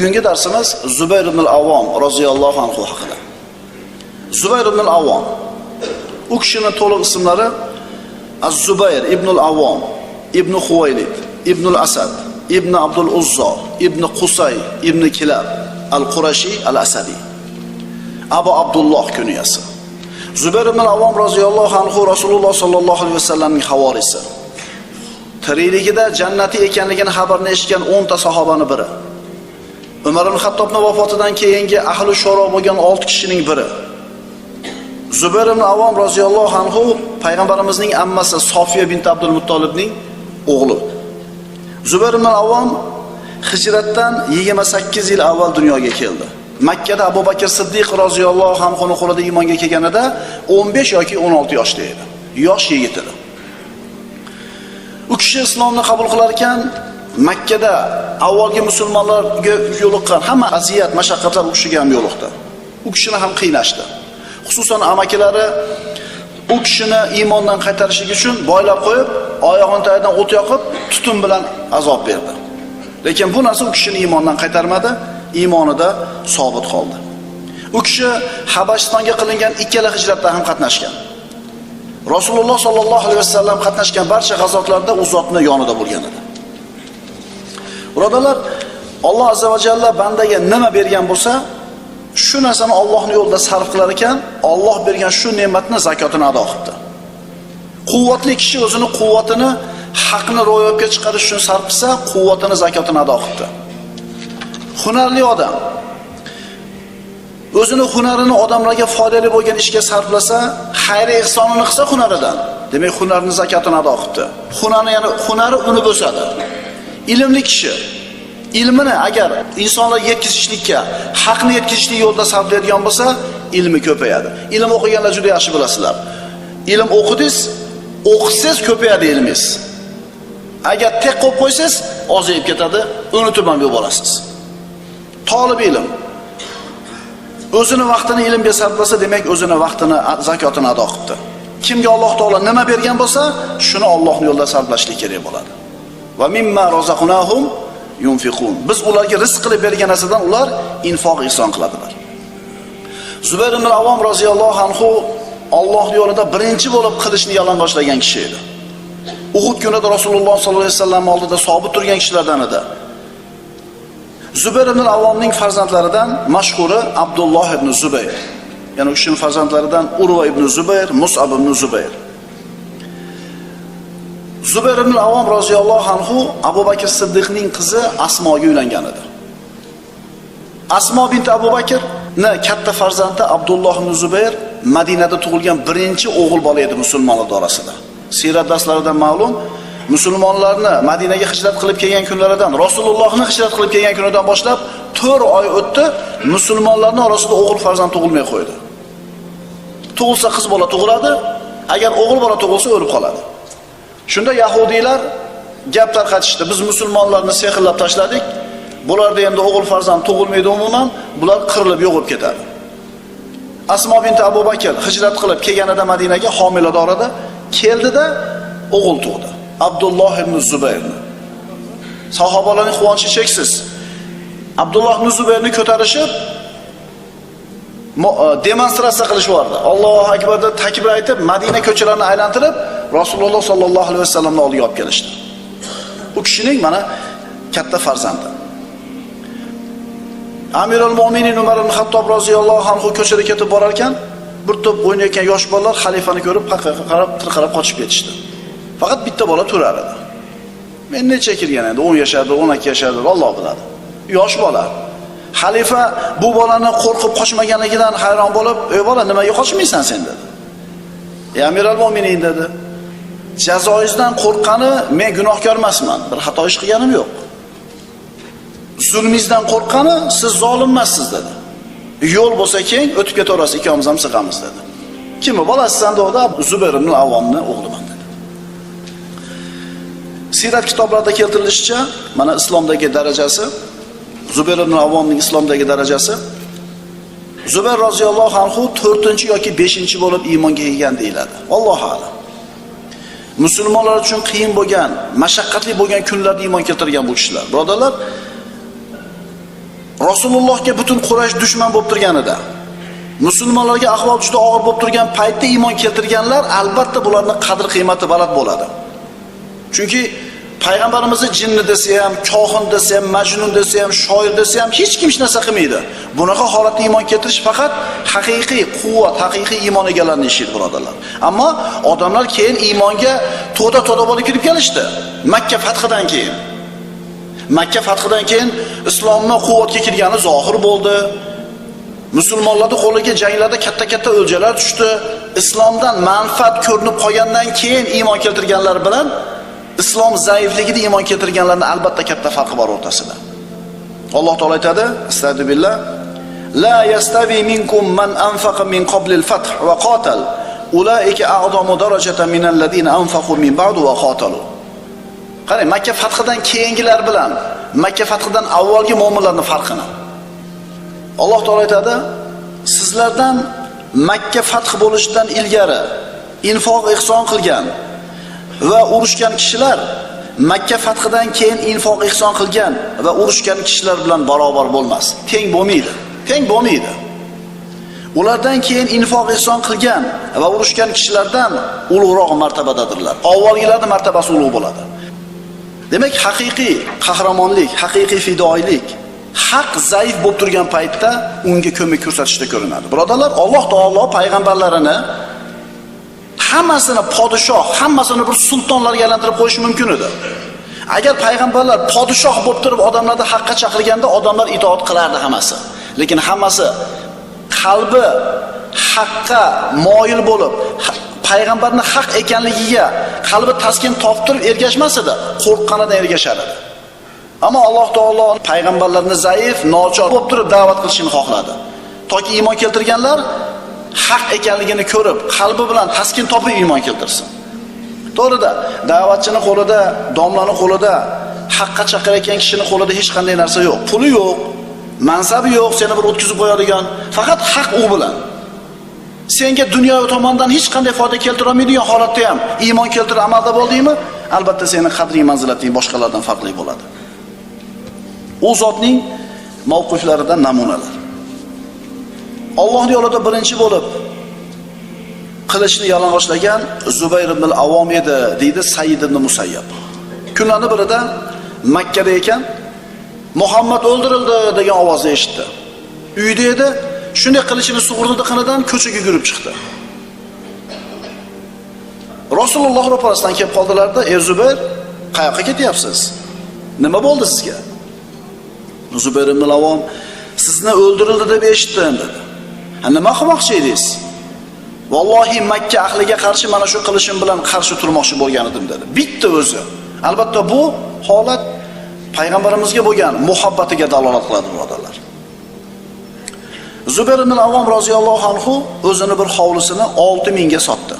Bugungi darsimiz Zubayr ibn al-Avvom roziyallohu anhu haqida. Zubayr ibn al-Avvom. U kishining to'liq ismlari Az-Zubayr ibn al-Avvom, ibn Huvaylid, ibn al-Asad, ibn Abdul Uzzo, ibn Qusay, ibn Kilab, al-Qurashi al-Asadi. Abu Abdulloh kunyasi. Zubayr ibn al-Avvom roziyallohu anhu Rasululloh sallallohu alayhi vasallamning havorisi. Tirikligida jannati ekanligini xabarini eshitgan 10 ta sahobaning biri. Umar ibn Xattobning vafotidan keyingi ahli shuro bo'lgan 6 kishining biri. Zubayr ibn Avvom roziyallohu anhu payg'ambarimizning ammasi Sofiya bint Abdul Muttolibning o'g'li. Zubayr ibn Avvom hijratdan 28 yil avval dunyoga keldi. Makka da Abu Bakr Siddiq roziyallohu anhu qo'lida iymonga kelganida 15 yoki 16 yoshda edi. Yosh yigit edi. U kishi islomni qabul qilar ekan, Makkada avvalgi musulmonlarga yo'liqqan hamma aziyat, mashaqqatlar u kishiga ham yo'liqdi. U kishini ham qiynashdi. Xususan amakilari u kishini iymondan qaytarish uchun boylab qo'yib, oyog'ini tagidan o't yoqib, tutun bilan azob berdi. Lekin bu narsa u kishini iymondan qaytarmadi, iymonida sobit qoldi. U kishi Habashistonga qilingan ikkala hijratda ham qatnashgan. Rasululloh sallallohu alayhi vasallam qatnashgan barcha g'azotlarda u zotning yonida bo'lgan edi. Birodarlar, Alloh azza va jalla bandaga nima bergan bo'lsa, shu narsani Allohning yo'lida sarf qilar ekan, Alloh bergan shu ne'matni zakotini ado qildi. Quvvatli kishi o'zini quvvatini haqni ro'yobga chiqarish uchun sarf qilsa, quvvatini zakotini ado qildi. Hunarli odam o'zini hunarini odamlarga foydali bo'lgan ishga sarflasa, xayr ihsonini qilsa hunaridan, demak hunarni zakotini ado qildi. Hunarni, ya'ni hunari uni bo'sadi. Ilmli kishi ilmini agar insonlarga yetkazishlikka, haqni yetkazishlik yo'lida sarflaydigan bo'lsa, ilmi ko'payadi. Ilm o'qiganlar juda yaxshi bilasizlar. Ilm o'qidingiz, o'qisangiz ko'payadi ilmingiz. Agar tek qo'yib qo'ysangiz, ozayib ketadi, unutib ham yuborasiz. Tolib ilm o'zini vaqtini ilmga sarflasa, demak o'zini vaqtini zakotini ado qildi. Kimga Alloh taolo nima bergan bo'lsa, shuni Allohning yo'lida sarflashlik kerak bo'ladi. Va mimma razaqnahum yunfiqun. Biz ularga rizq qilib bergan narsadan ular infoq ihson qiladilar. Zubayr ibn Avvom roziyallohu anhu Alloh yo'lida birinchi bo'lib qilichni yalang'ochlagan kishi edi. Uhud kunida Rasululloh sollallohu alayhi vasallam oldida sobit turgan kishilardan edi. Zubayr ibn Avvomning farzandlaridan mashhuri Abdulloh ibn Zubayr. Ya'ni u kishining farzandlaridan Urva ibn Zubayr, Mus'ab ibn Zubayr. Zubayr ibn Avvom roziyallohu anhu Abu Bakr Siddiqning qizi Asmoga uylangan edi. Asmo bint Abu Bakrni katta farzandi Abdulloh ibn Zubayr Madinada tug'ilgan birinchi o'g'il bola edi musulmonlar orasida. Siyrat darslaridan ma'lum, musulmonlarni Madinaga hijrat qilib kelgan kunlaridan, Rasulullohni hijrat qilib kelgan kunidan boshlab 4 oy o'tdi, musulmonlarning orasida o'g'il farzand tug'ilmay qo'ydi. Tug'ilsa qiz bola tug'iladi, agar o'g'il bola tug'ilsa o'lib qoladi. Shunda yahudiylar gap tarqatishdi. Biz musulmonlarni sehrlab tashladik. Bularda endi o'g'il farzand tug'ilmaydi umuman, bular qirilib yo'qolib ketadi. Asmo bint Abu Bakr hijrat qilib kelganida Madinaga homilador edi. Keldida o'g'il tug'di. Abdulloh ibn Zubayrni. Sahobalarning quvonchi cheksiz. Abdulloh ibn Zubayrni ko'tarishib demonstratsiya qilishyapti. Allohu akbar deb takbir aytib, Madina ko'chalarini aylantirib, Rasululloh sallallohu alayhi vasallamni oldiga olib kelishdi. U kishining mana katta farzandi. Amirul Mo'minin Umar ibn Xattob roziyallohu anhu ko'chada ketib borar ekan, bir to'p o'ynayotgan yosh bolalar xalifani ko'rib, qarab, tirqirab qochib ketishdi. Faqat bitta bola turar edi. Men necha kirgan endi, 10 yashardi, 12 yashardi, Alloh biladi. Yosh bola. Xalifa bu bolani qo'rqib qochmaganligidan hayron bo'lib, "Ey bola, nimaga qochmaysan sen?" dedi. "Ey Amirul Mo'minin" dedi. "Jazoingizdan qo'rqqani men gunohkor emasman, bir xato ish qilganim yo'q. Zulmingizdan qo'rqqani siz zolim emassiz" dedi. "Yo'l bo'lsa keng, o'tib ketaverasiz, ikkovimiz ham sig'amiz" dedi. "Kimni bolasisan?" dedi. "Zubayr ibn Avvomni o'g'liman" dedi. Siyrat kitoblarida keltirilishicha, mana islomdagi darajasi, Zubayr ibn Avvomning islomdagi darajasi, Zubayr roziyallohu anhu 4-chi yoki 5-chi bo'lib iymonga kelgan deyiladi. Allohu a'lam. Musulmonlar uchun qiyin bo'lgan, mashaqqatli bo'lgan kunlarda iymon keltirgan bu kishilar. Birodarlar, Rasulullohga butun Quraysh dushman bo'lib turganida, musulmonlarga ahvol juda og'ir bo'lib turgan paytda iymon keltirganlar albatta bularning qadr-qiymati baland bo'ladi. Chunki payg'ambarimizni jinni desa ham, kohin desa ham, majnun desa ham, shoir desa ham hech kim hech narsa qilmaydi. Bunaqa holatda iymon keltirish faqat haqiqiy quvvat, haqiqiy iymon egalarining ishi, birodarlar. Ammo odamlar keyin iymonga to'da-to'da bo'lib kirib kelishdi. Makka fathidan keyin. Makka fathidan keyin islomning quvvatga kirgani zohir bo'ldi. Musulmonlarning qo'liga janglarda katta-katta o'ljalar tushdi. Islomdan manfaat ko'rinib qolgandan keyin iymon keltirganlar bilan islom zaifligida iymon keltirganlarning albatta katta farqi bor o'rtasida. Alloh taolo aytadi, astagfirullah billah, la yastavi minkum man anfaqa min qablil fath va qatal ulaika a'zamu darajatan minal ladina anfaqu min ba'du va qatalu. Qarang, Makka fathidan keyingilar bilan Makka fathidan avvalgi mu'minlarning farqini. Alloh taolo aytadi, sizlardan Makka fath bo'lishidan ilgari infoq ihson qilgan va urushgan kishilar Makka fathidan keyin infoq ihson qilgan va urushgan kishilar bilan barobar bo'lmas. Teng bo'lmaydi. Teng bo'lmaydi. Ulardan keyin infoq ihson qilgan va urushgan kishilardan ulug'roq martabadadirlar. Avvalgilarning martabasi ulug' bo'ladi. Demak, haqiqiy qahramonlik, haqiqiy fidoilik haq zaif bo'lib turgan paytda unga ko'mak ko'rsatishda ko'rinadi. Birodarlar, Alloh taolo payg'ambarlarini hammasini podshoh, hammasini bir sultonlarga aylantirib qo'yish mumkin edi. Agar payg'ambarlar podshoh bo'lib turib odamlarni haqqa chaqirganda odamlar itoat qilardi hammasi. Lekin hammasi qalbi haqqa moyil bo'lib, payg'ambarning haq ekanligiga qalbi taskin toptirib ergashmas edi, qo'rqqanidan ergashar edi. Ammo Alloh taolo payg'ambarlarni zaif, nochor bo'lib turib da'vat qilishini xohladi. Toki iymon keltirganlar haq ekanligini ko'rib, qalbi bilan taskin topib iymon keltirsin. To'g'rida, da'vatchining qo'lida, domlaning qo'lida, haqqa chaqirayotgan kishining qo'lida hech qanday narsa yo'q. Puli yo'q, mansabi yo'q, seni bir o'tkazib qo'yadigan, faqat haq u bilan. Senga dunyo tomonidan hech qanday foyda keltira olmaydigan holatda ham iymon keltirib amalda bo'ldingmi, albatta seni qadring manzilating boshqalardan farqli bo'ladi. U zotning mavqiflaridan namunalar. Allohning yo'lida birinchi bo'lib qilichni yalang'ochlagan Zubayr ibn al-Avvom edi, deydi Said ibn Musayyab. Kunlarning birida Makkada ekan, Muhammad o'ldirildi degan ovozni eshitdi. Uyda edi, shunday qilichini sug'urdi qinidan ko'chaga yugurib chiqdi. Rasululloh ro'parasidan kelib qoldilarda, "Ey Zubayr, qayoqqa ketyapsiz? Nima bo'ldi sizga?" Zubayr ibn al-Avvom, "Sizni o'ldirildi deb eshitdim" dedi. "Ha, nima qilmoqchi edingiz?" "Vallohi Makka ahliga qarshi mana shu qilishim bilan qarshi turmoqchi bo'lgan edim" dedi. Bitta o'zi. Albatta bu holat payg'ambarimizga bo'lgan muhabbatiga dalolat qiladi, birodarlar. Zubayr ibn al-Avvom roziyallohu anhu o'zini bir hovlisini 6000 ga sotdi.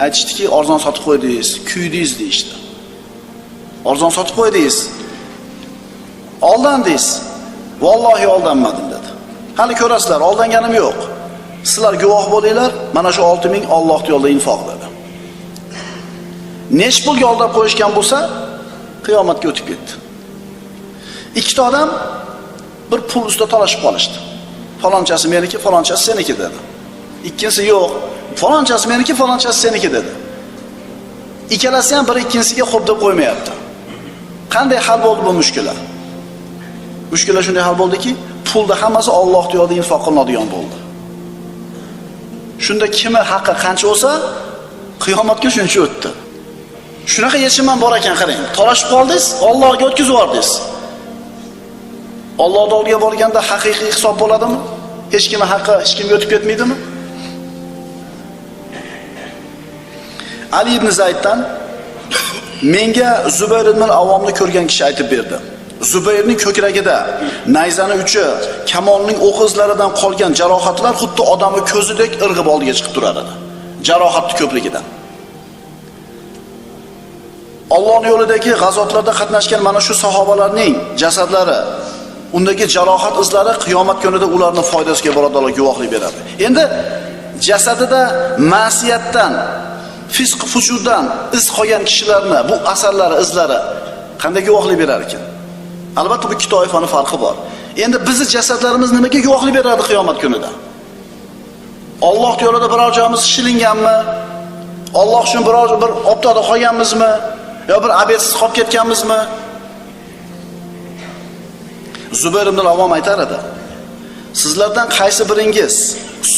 Aytishdiki, arzon sotib qo'ydingiz, kuydingiz deyishdi. Arzon sotib qo'ydingiz. Aldandingiz. Vallohi aldanmadim dedi. Hali ko'rasizlar, aldanganim yo'q. Sizlar guvoh bo'linglar, mana shu 6000 Alloh yo'lida infoq dedi. Nech pulga aldab qo'yishgan bo'lsa, qiyomatga o'tib ketdi. Ikkita odam bir pul ustida talashib qolishdi. Falonchasi meniki, falonchasi seniki dedi. Ikkinchisi yo'q, falonchasi meniki, falonchasi seniki dedi. Ikkalasi ham bir ikkinchisiga xo'p deb qo'ymayapti. Qanday hal bo'ldi bu mushkula? Mushkula shunday hal bo'ldiki, pulda hammasi Alloh yo'lida infoq qilinadigan bo'ldi. Shunda kimi haqqi qancha bo'lsa, qiyomatga shuncha o'tdi. Shunaqa yechim ham bor ekan, qarang. Talashib qoldingiz, Allohga o'tkazib yubordingiz. Alloh oldiga borganda haqiqiy hisob bo'ladimi? Hech kimning haqqi hech kimga o'tib ketmaydimi? Ali ibn Zayddan menga Zubayr ibn al-Avvomni ko'rgan kishi aytib berdi. Zubayrning ko'kragida nayzani uchi, kamonning o'q izlaridan qolgan jarohatlar xuddi odamning ko'zidek irg'ib oldiga chiqib turar edi. Jarohatni ko'pligidan. Allohning yo'lidagi g'azotlarda qatnashgan mana shu sahobalarning jasadlari, undagi jarohat izlari qiyomat kunida ularning foydasiga birodarlar guvohlik beradi. Endi jasadida ma'siyatdan, fisq fujurdan iz qolgan kishilarni bu asarlari, izlari qanday guvohlik berar ekan? Albatta bu ikki toifaning farqi bor. Endi bizni jasadlarimiz nimaga guvohlik beradi qiyomat kunida? Alloh yo'lida biror joyimiz shilinganmi? Alloh uchun biror bir obtoda qolganmizmi? Yo bir abedsiz qolib ketganmizmi? Zubayr ibn al-Avvom aytar edi: sizlardan qaysi biringiz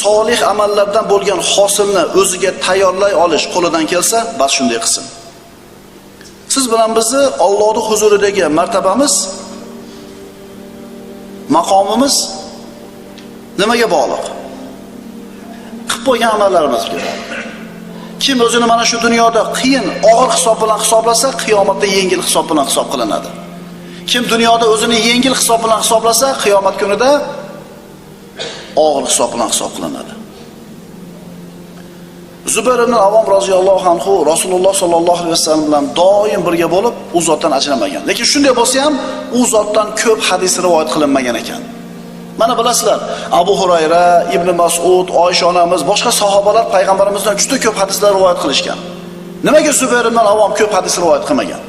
solih amallardan bo'lgan hosilni o'ziga tayyorlay olish qo'lidan kelsa, bas shunday qilsin. Siz bilan bizni Allohning huzuridagi martabamiz, maqomimiz nimaga bog'liq? Qilib qo'ygan amallarimizga bog'liq. Kim o'zini mana shu dunyoda qiyin, og'ir hisob bilan hisoblasa, qiyomatda yengil hisob bilan hisob qilinadi. Kim dunyoda o'zini yengil hisob bilan hisoblasa, qiyomat kunida og'ir hisob bilan hisob qilinadi. Zubayr ibn Avvom roziyallohu anhu Rasululloh sollallohu alayhi vasallam bilan doim birga bo'lib, u zotdan ajramagan. Lekin shunday bo'lsa ham u zotdan ko'p hadis rivoyat qilinmagan ekan. Mana bilasizlar, Abu Hurayra, Ibn Mas'ud, Oysha onamiz, boshqa sahobalar payg'ambarimizdan juda ko'p hadislar rivoyat qilishgan. Nimaga Zubayr ibn Avvom ko'p hadis rivoyat qilmagan?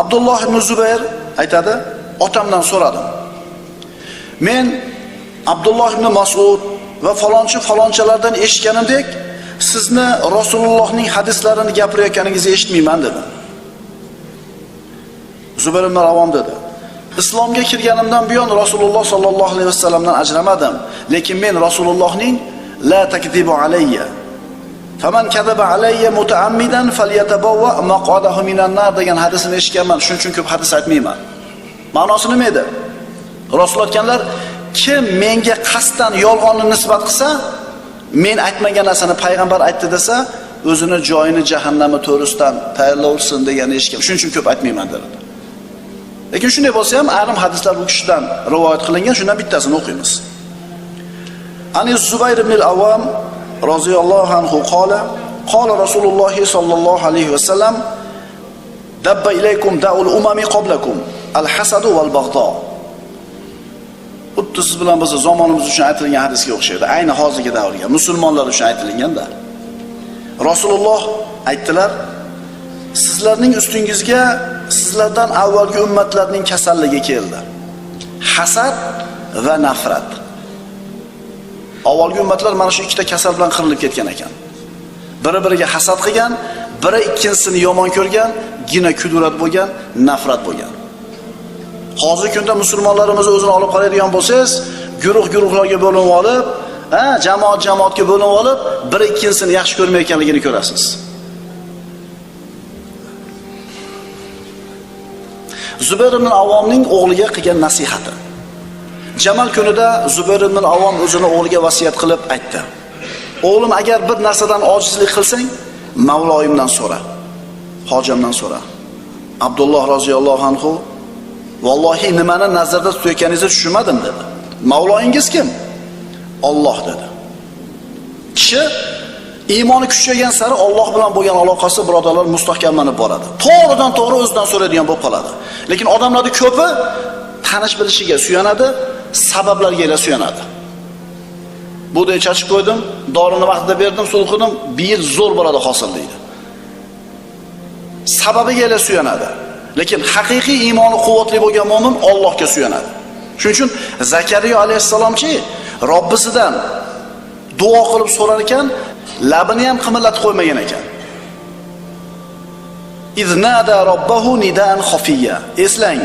Abdulloh ibn Zubayr aytadi, otamdan so'radim. Men Abdulloh ibn Mas'ud va falonchi falonchalardan eshitganimdek, sizni Rasulullohning hadislarini gapirayotganingizni eshitmayman dedim. Zubayr ibn Avvom dedi: Islomga kirganimdan buyon Rasululloh sollallohu alayhi vasallamdan ajramadim, lekin men Rasulullohning la takdibu alayya faman kadaba alayya mutaammidan falyatabawwa maq'adahu minan nar degan hadisini eshitganman, shuning uchun ko'p hadis aytmayman. Ma'nosi nima edi? Rasul aytganlar, kim menga qasddan yolg'onni nisbat qilsa, men aytmagan narsani payg'ambar aytdi desa, o'zini joyini jahannami to'risidan tayyorlovsin deganini eshitgan. Shuning uchun ko'p aytmayman dedi. Lekin shunday bo'lsa ham ayrim hadislar bu kishidan rivoyat qilingan, shundan bittasini o'qiymiz. Ani Zubayr ibn al-Avvam roziyallohu anhu qala, qala Rasululloh sollallohu alayhi vasallam dabba ilaykum da'ul umami qablakum al-hasadu wal bag'do. Xuddi siz bilan biz zamonimiz uchun aytilgan hadisga o'xshaydi. Ayni hozirgi davrga, musulmonlar uchun aytilganda. Rasululloh aytdilar: sizlarning ustingizga sizlardan avvalgi ummatlarning kasalligi keldi. Hasad va nafrat. Avvalgi ummatlar mana shu ikkita kasal bilan qirilib ketgan ekan. Biri-biriga hasad qilgan, biri ikkinchisini yomon ko'rgan, gina kudurat bo'lgan, nafrat bo'lgan. Hozirgi kunda musulmonlarimiz o'zini olib qaraydigan bo'lsangiz, guruh-guruhlarga bo'linib olib, jamoat jamoatga bo'linib olib, biri ikkinchisini yaxshi ko'rmayotganligini ko'rasiz. Zubayr ibn Avvomning o'g'liga qilgan nasihati. Jamal kunida Zubayr ibn Avvom o'zini o'g'liga vasiyat qilib aytdi: "O'g'lim, agar bir narsadan ojizlik qilsang, Mavloyimdan so'ra, hojamdan so'ra." Abdulloh roziyallohu anhu: "Vallohi nimani nazarda tutayotganingizni tushunmadim" dedi. "Mavloyingiz kim?" "Alloh" dedi. Kishi iymoni kuchaygan sari Alloh bilan bo'lgan aloqasi birodarlar mustahkamlanib boradi. To'g'ridan to'g'ri o'zidan so'raydigan bo'lib qoladi. Lekin odamlarning ko'pi tanish bilishiga suyanadi, sabablarga ila suyanadi. Buday chachib qo'ydim, dorini vaqtida berdim, sul qildim, bir yil zo'r bo'ladi hosil deydi. Sababiga ila suyanadi. Lekin haqiqiy iymoni quvvatli bo'lgan mo'min Allohga suyanadi. Shuning uchun Zakariya alayhissalomchi Robbisidan duo qilib so'rar ekan, labini ham qimirlatib qo'ymagan ekan. Iznada robbahu nidaan xafiya. Eslang,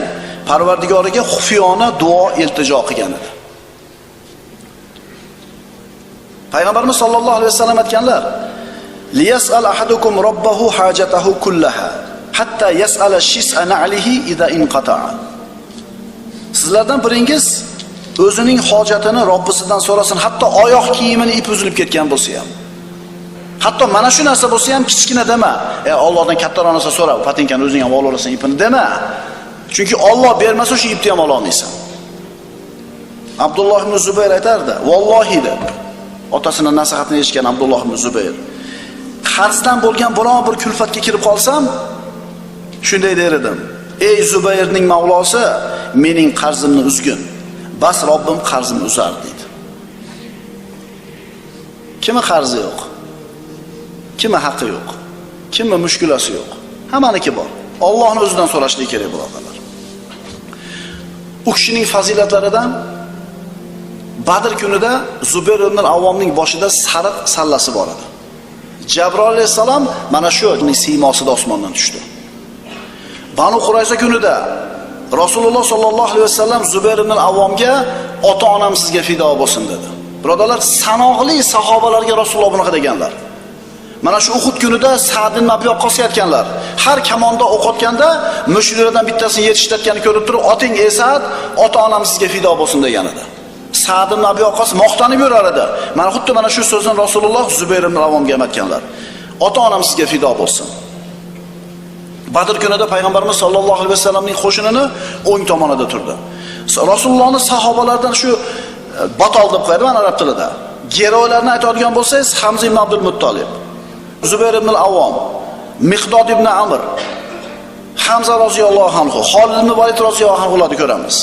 Parvardigoriga xufiyona duo iltijo qilgan edi. Payg'ambarimiz sollallohu alayhi vasallam aytganlar: "Liyas'al ahadukum robbahu hajatahu kullaha hatta yas'ala shis'a na'lihi idza inqata'a." Sizlardan biringiz o'zining hojatini Robbisidan so'rasin, hatto oyoq kiyimini ip uzilib ketgan bo'lsa ham. Hatto mana shu narsa bo'lsa ham kichkina dema. Allohdan kattaroq narsa so'ra, patinkani o'zing ham olaverasan ipini dema. Chunki Alloh bermasa shu ipni ham ola olmaysan. Abdulloh ibn Zubayr aytardi, vallohi deb. Otasining nasihatini eshitgan Abdulloh ibn Zubayr, qarzdan bo'lgan biror bir kulfatga kirib qolsam, shunday der edim: "Ey Zubayrning mavlosi, mening qarzimni uzgin. Bas Robbim qarzimni uzar" deydi. Kimi qarzi yo'q? Kimi haqqi yo'q? Kimi mushkulasi yo'q? Hammaniki bor. Allohning o'zidan so'rashlik kerak, birodarlar. U kishining fazilatlaridan Badr kunida Zubayr ibn al-Avvomning boshida sariq sallasi bor edi. Jabroil alayhisalom mana shu siymosida osmondan tushdi. Banu Qurayza kunida Rasululloh sallallohu alayhi vasallam Zubayr ibn al-Avvomga ota-onam sizga fido bo'lsin dedi. Birodarlar, sanoqli sahobalarga Rasululloh bunaqa deganlar. Mana shu Uhud kunida Sa'd ibn Abi Waqqos aytganlar. Har kamonda o'qotganda mushriklardan bittasini yetishtirganini ko'rib turib, oting ey Sa'd, ota-onam sizga fido bo'lsin degan edi. Sa'd ibn Abi Waqqos maqtanib yurar edi. Mana xuddi mana shu so'zni Rasululloh Zubayr ibn al-Avvomga aytganlar. Ota-onam sizga fido bo'lsin. Badr kunida payg'ambarimiz sollallohu alayhi vasallamning qo'shinini o'ng tomonida turdi. Rasulullohning sahobalardan shu batol deb qo'yadi mana arab tilida. Geroylarni aytadigan bo'lsangiz, Hamza ibn Abdul Muttolib, Zubayr ibn al-Avvom, Miqdod ibn Amr, Hamza roziyallohu anhu, Xolid ibn Valid roziyallohu anhularni ko'ramiz.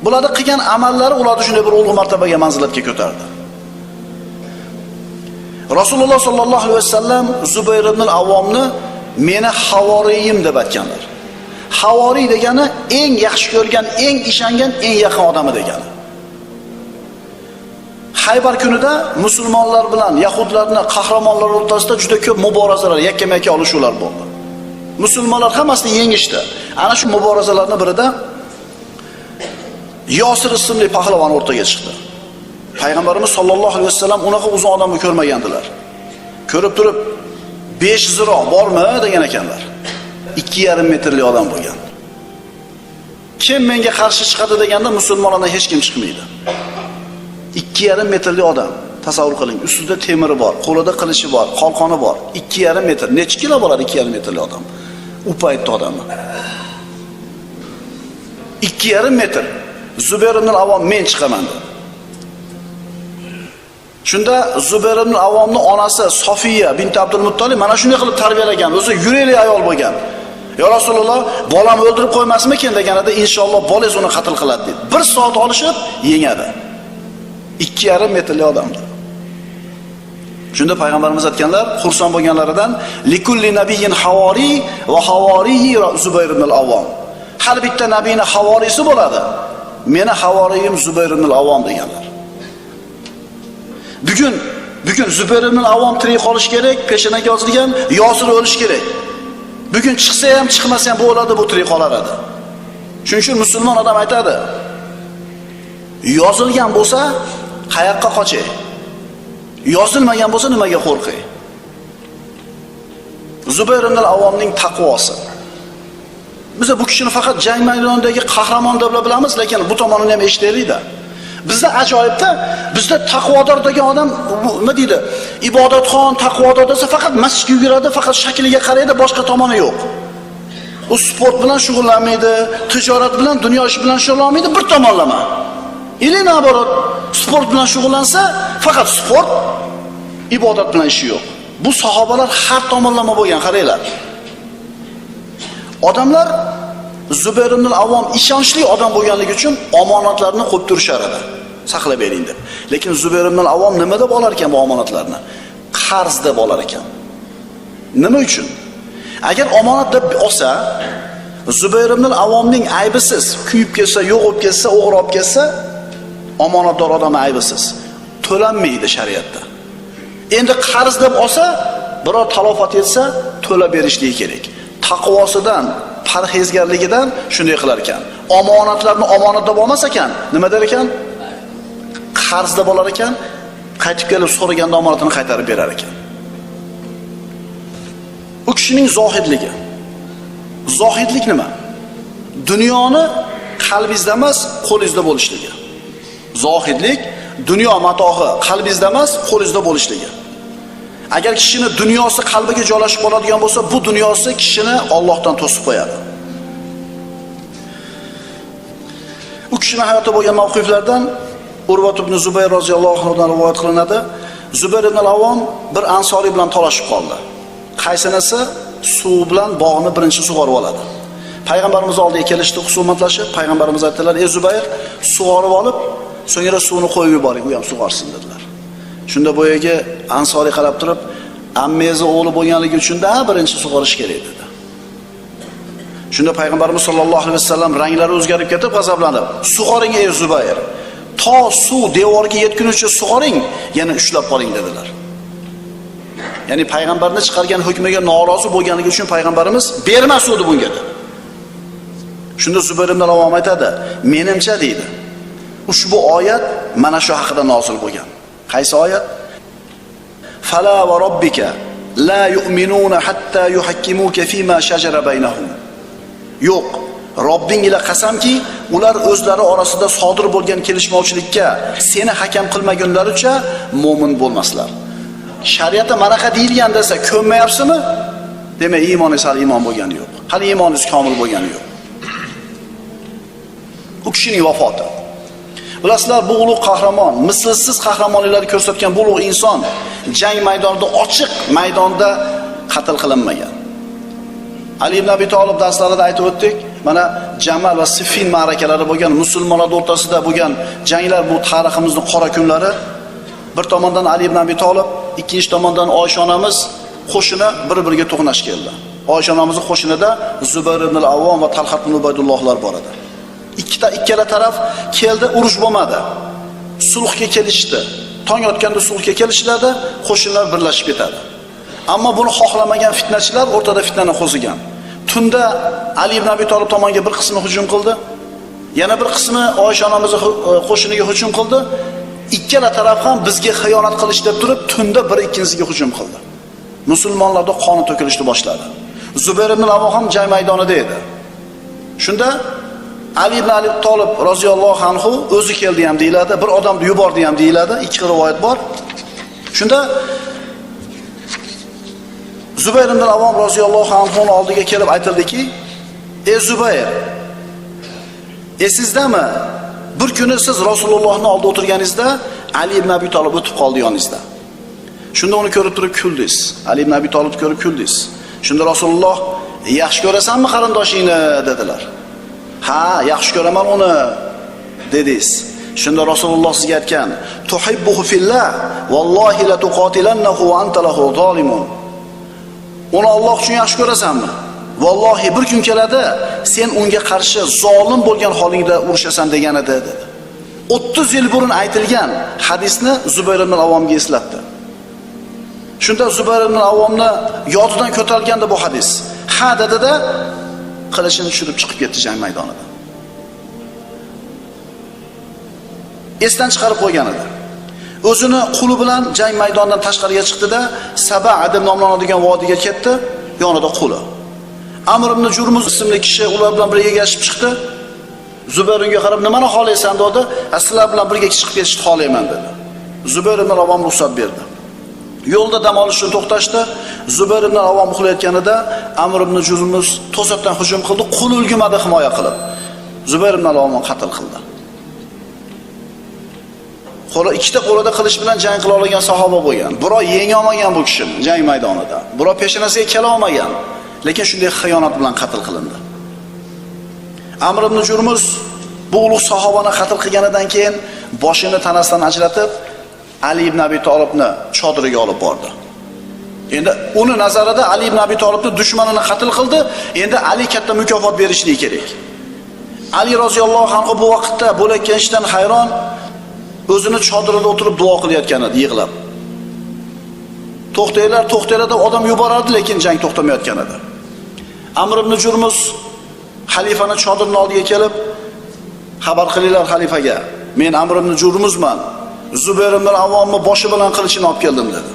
Bularda qilgan amallari ularni shunday bir ulug' martabaga, manzilatga ko'tardi. Rasululloh sollallohu alayhi vasallam Zubayr ibn al-Avvomni meni havoriyim deb aytganlar. Havoriy degani eng yaxshi ko'rgan, eng ishongan, eng yaqin odami degani. Haybar kunida musulmonlar bilan yahudlarning qahramonlari o'rtasida juda ko'p muborazalar, yakkama-yakka olishuvlar bo'ldi. Musulmonlar hammasini yengishdi. Ana shu muborazalarning birida Yosir ismli pahlavon o'rtaga chiqdi. Payg'ambarimiz sollallohu alayhi vasallam unaqa uzun odamni ko'rmagandilar. Ko'rib turib 5 ziro bormi degan ekanlar. 2,5 metrli odam bo'lgan. Kim menga qarshi chiqadi deganda musulmonlardan hech kim chiqmaydi. 2,5 metrli odam, tasavvur qiling, ustida temiri bor, qo'lida qilichi bor, qalqoni bor. 2,5 metr. Necha kilo bo'ladi 2,5 metrli odam? U paytda odamni. 2,5 metr. Zubayr ibn al-Avvom men chiqaman dedi. Shunda Zubayr ibn al-Avvomning onasi Sofiya bint Abdul Muttolib mana shunday qilib tarbiyalagan, o'zi yurakli ayol bo'lgan. Ya Rasululloh, bolamni o'ldirib qo'ymasmikin deganida inshaalloh bolangiz uni qatl qiladi dedi. 1 soat olishib yengadi. 2,5 metrli odamdi. Shunda payg'ambarimiz aytganlar, xursand bo'lganlaridan likulli nabiyyin havori va havoriyi Zubayr ibn al-Avvom. Har bitta nabiyning havorisi bo'ladi. Meni havoriyim Zubayr ibn al-Avvom deganlar. Bugun Zubayr ibn al-Avvom tirik qolish kerak, peshonaga yozilgan, Yosir o'lish kerak. Bugun chiqsa ham chiqmasa ham bu o'ladi, bu tirik qolar edi. Shuning uchun musulmon odam aytadi, yozilgan bo'lsa qayoqqa qochay? Yozilmagan bo'lsa nimaga qo'rqay? Zubayr ibn al-Avvomning taqvosi. Biz bu kishini faqat jang maydonidagi qahramon deb bilamiz, lekin bu tomonini ham eshitaylik-da. Bizda ajoyibda, bizda taqvodor degan odam nima deydi? Ibodatxon, taqvodor desa faqat masjidga yuguradi, faqat shakliga qaraydi, boshqa tomoni yo'q. U sport bilan shug'ullanmaydi, tijorat bilan, dunyo ishi bilan shug'ullanmaydi, bir tomonlama. Ili naborot, sport bilan shug'ullansa, faqat sport, ibodat bilan ishi yo'q. Bu sahobalar har tomonlama bo'lgan, qaranglar. Odamlar Zubayr ibn al-Avvom ishonchli odam bo'lganligi uchun omonatlarni qo'yib turishar edi. Saqlab bering deb. Lekin Zubayr ibn al-Avvom nima deb olar ekan bu omonatlarni? Qarz deb olar ekan. Nima uchun? Agar omonat deb olsa, Zubayr ibn al-Avvomning aybisiz, kuyib ketsa, yo'q bo'lib ketsa, o'g'ri olib ketsa, omonatdor odamning aybisiz. To'lanmaydi shariatda. Endi qarz deb olsa, biror talofat yetsa, to'lab berishligi kerak. Taqvosidan, parhezgarligidan shunday qilar ekan. Omonatlarni omonat deb olmas ekan, nima der ekan? Qarz deb olar ekan, qaytib kelib so'raganda omonatini qaytarib berar ekan. U kishining zohidligi. Zohidlik nima? Dunyoni qalbingizda emas, qo'lingizda bo'lishligi. Zohidlik dunyo matohi qalbingizda emas, qo'lingizda bo'lishligi. Agar kishini dunyosi qalbiga joylashib qoladigan bo'lsa, bu dunyosi kishini Allohdan to'sib qo'yadi. U kishining hayotida bo'lgan mavqiflardan Urvat ibn Zubayr roziyallohu anhudan rivoyat qilinadi. Zubayr ibn al-Avvom bir ansoriy bilan talashib qoldi. Qaysinisi suv bilan bog'ni birinchi sug'orib oladi. Payg'ambarimiz oldiga kelishdi husumatlashib, payg'ambarimiz aytdilar: "Ey Zubayr, sug'orib olib, so'ngra suvni qo'yib yuboring, u ham sug'orsin" dedilar. Shunda boyagi ansoriy qarab turib, ammangizni o'g'li bo'lganligi uchun da birinchi sug'orish kerak dedi. Shunda payg'ambarimiz sollallohu alayhi vasallam ranglari o'zgarib ketib g'azablanib, "Sug'oring ey Zubayr. To suv devorga yetgunicha sug'oring, yana ushlab qoling" dedilar. Ya'ni payg'ambarni chiqargan hukmiga norozi bo'lganligi uchun payg'ambarimiz berma suvni bunga dedi. Shunda Zubayr ibn Avvom aytadi, "Menimcha" deydi. Ushbu oyat mana shu haqida nozil bo'lgan. Qaysi oyat? Fala va robbika la yu'minuna hatta yuhakkimuka fima shajara baynahum. Yo'q, Robbing ila qasamki, ular o'zlari orasida sodir bo'lgan kelishmovchilikka seni hakam qilmagunlaricha mo'min bo'lmaslar. Shariatda manaqa deyilgan desa, ko'nmayapsizmi? Demak, iymoningiz hali iymon bo'lgani yo'q. Hali iymoningiz komil bo'lgani yo'q. U kishining vafoti. Bilasizlar, bu ulug' qahramon, mislsiz qahramonliklarni ko'rsatgan bu ulug' inson jang maydonida, ochiq maydonda qatl qilinmagan. Ali ibn Abi Talib darslarida aytib o'tdik, mana Jamal va Siffin ma'rakalari bo'lgan, musulmonlar o'rtasida bo'lgan janglar bu tariximizning qora kunlari. Bir tomondan Ali ibn Abi Talib, ikkinchi tomondan Oysha onamiz qo'shini bir-biriga to'qnash keldi. Oysha onamizning qo'shinida Zubayr ibn al-Avvom va Talha ibn Ubaydullohlar bor edi. Ikkala taraf keldi, urush bo'lmadi. Sulhga kelishdi. Tong otganda sulhga kelishiladi, qo'shinlar birlashib ketadi. Ammo buni xohlamagan fitnachilar o'rtada fitnani qo'zigan. Tunda Ali ibn Abi Talib tomonga bir qismi hujum qildi. Yana bir qismi Oysha onamizning qo'shiniga hujum qildi. Ikkala taraf ham bizga xiyonat qilish deb turib, tunda bir ikkinchisiga hujum qildi. Musulmonlarda qoni to'kilishni boshladi. Zubayr ibn Avvom ham jang maydonida edi. Shunda Ali ibn Abi Talib roziyallohu anhu o'zi keldi ham deyiladi, bir odamni yubordi ham deyiladi, ikki xil rivoyat bor. Shunda Zubayr ibn Avvom roziyallohu anhu oldiga kelib aytildiki: "Ey Zubayr, esizdami? Bir kuni siz Rasulullohning oldida o'tirganingizda Ali ibn Abi Talib o'tib qoldi yoningizda. Shunda uni ko'rib turib kuldingiz. Ali ibn Abi Talibni ko'rib kuldingiz. Shunda Rasululloh: "Yaxshi ko'rasanmi qarindoshingni?" dedilar. "Ha, yaxshi ko'raman uni" dedingiz. Shunda Rasululloh sizga aytgan: "Tuhibbuhu fillah, vallohi la tuqatilannahu va anta lahu zolimun." Uni Alloh uchun yaxshi ko'rasanmi? Vallohi bir kun keladi, sen unga qarshi zolim bo'lgan holingda urushasan degan edi dedi. 30 yil burun aytilgan hadisni Zubayr ibn Avvomga eslatdi. Shunda Zubayr ibn Avvomni yodidan ko'tarilganda bu hadis. Ha dedi-da, qilichini tushirib chiqib ketdi jang maydonida. Esdan chiqarib qo'ygan edi. O'zini quli bilan jang maydonidan tashqariga chiqdi-da, Saba deb nomlanadigan vodiyga ketdi, yonida quli. Amr ibn Jurmuz ismli kishi ular bilan birga ergashib chiqdi. Zubayr unga qarab, "Nimani xohlaysan?" dedi. "Sizlar bilan birga chiqib ketishni xohlayman" dedi. Zubayr ibn Avvom ruxsat berdi. Yo'lda dam olish uchun to'xtashdi. Zubayr ibn Avvom uxlayotganida Amr ibn Jurmuz to'satdan hujum qildi, quli ulgumadi himoya qilib. Zubayr ibn Avvomni qatl qildi. Qo'li ikkita qo'lida qilich bilan jang qila olgan sahoba bo'lgan. Birov yenga olmagan bu kishini jang maydonida. Birov peshonasiga kela olmagan. Lekin shunday xiyonat bilan qatl qilindi. Amr ibn Jurmuz bu ulug' sahobani qatl qilganidan keyin boshini tanasidan ajratib Ali ibn Abi Talibni chodiriga olib bordi. Endi uni nazarida Ali ibn Abi Talibni dushmanini qatl qildi, endi Ali katta mukofot berishligi kerak. Ali roziyallohu anhu bu vaqtda bo'layotgan ishdan hayron, o'zini chodirida o'tirib duo qilayotgan edi, yig'lab. To'xtanglar, to'xtanglar deb odam yuborardi, lekin jang to'xtamayotgan edi. Amr ibn Jurmuz xalifani chodirining oldiga kelib, xabar qilinglar xalifaga. Men Amr ibn Jurmuzman. Zubayr ibn Avvomni boshi bilan qilichini olib keldim dedi.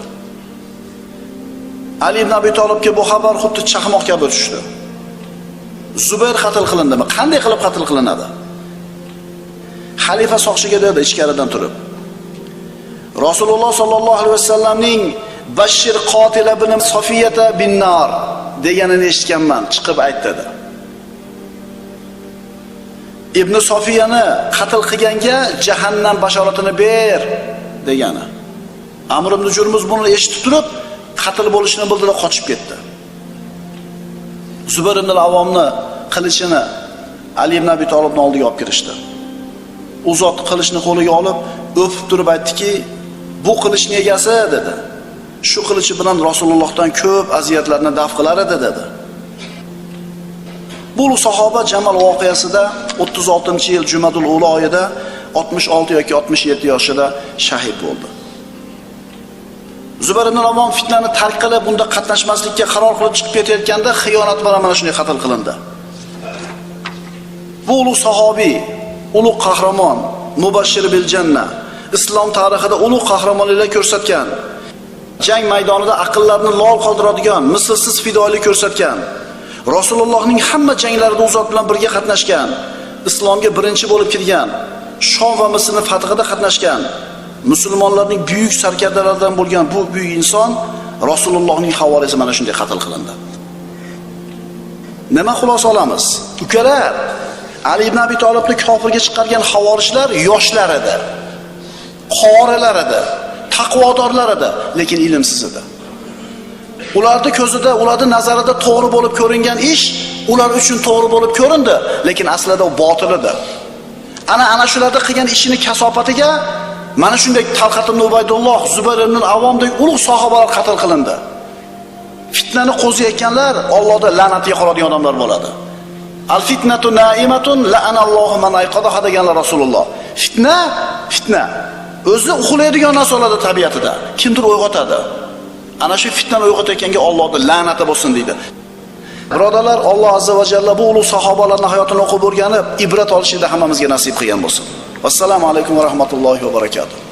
Ali ibn Abi Talibga bu xabar xuddi chaqmoq kabi tushdi. Zubayr qatl qilindimi? Qanday qilib qatl qilinadi? Xalifa soqchiga dedi ichkaridan turib. Rasululloh sallallohu alayhi vasallamning Bashir qotil ibn Sofiyata bin nar deganini eshitganman, chiqib ayt dedi. Ibn Sofiyani qatl qilganga jahannam bashoratini ber degani. Amr ibn Jurmuz buni eshitib turib, qatl bo'lishini bildi, qochib ketdi. Zubayr ibn al-Avvomni qilichini Ali ibn Abi Talibning oldiga olib kirishdi. U zot qilichni qo'liga olib, o'pib turib aytdiki, bu qilichning egasi dedi. Shu qilichi bilan Rasulullohdan ko'p aziyatlarni daf qilar edi dedi. Bu ulug' sahoba Jamal voqeasida 36-yil Jumadul Ula oyida 66 yoki 67 yoshida shahid bo'ldi. Zubayr ibn Avvom fitnani tark qilib, bunda qatnashmaslikka qaror qilib chiqib ketayotganda xiyonat bilan mana shunday qatl qilindi. Bu ulug' sahobiy, ulug' qahramon, mubashshir bil janna, islom tarixida ulug' qahramonliklar ko'rsatgan, jang maydonida aqllarni lol qoldiradigan, mislsiz fidoyilik ko'rsatgan, Rasulullohning hamma janglarida u zot bilan birga qatnashgan, islomga birinchi bo'lib kirgan, Shom va Misrning fathida qatnashgan, musulmonlarning buyuk sarkardalaridan bo'lgan bu buyuk inson Rasulullohning havorisi mana shunday qatl qilindi. Nima xulosa olamiz? Ukalar, Ali ibn Abi Tolibni kofirga chiqargan havorijlar yoshlar edi. Qorilar edi, taqvodorlar edi, lekin ilmsiz edi. Ularning ko'zida, ularning nazarida to'g'ri bo'lib ko'ringan ish ular uchun to'g'ri bo'lib ko'rindi, lekin aslida u botil edi. Ana shularda qilgan ishini kasofatiga mana shunday Talhat ibn Ubaydulloh, Zubayr ibn Avvomdek ulug' sahobalar qatl qilindi. Fitnani qo'ziyotganlar Allohning la'natiga qoladigan odamlar bo'ladi. Al fitnatu na'imatun la'anallohu man ayqadaha deganlar Rasululloh. Fitna, fitna. O'zi uxlaydigan narsa bo'ladi tabiatida. Kimdir uyg'otadi. Ana shu fitnani uyg'otayotganga Allohning la'nati bo'lsin deydi. Birodarlar, Alloh azza va jalla bu ulug' sahobalarning hayotini o'qib o'rganib, ibrat olishni hammamizga nasib qilgan bo'lsin. Assalomu alaykum va rahmatullohi va barakatuh.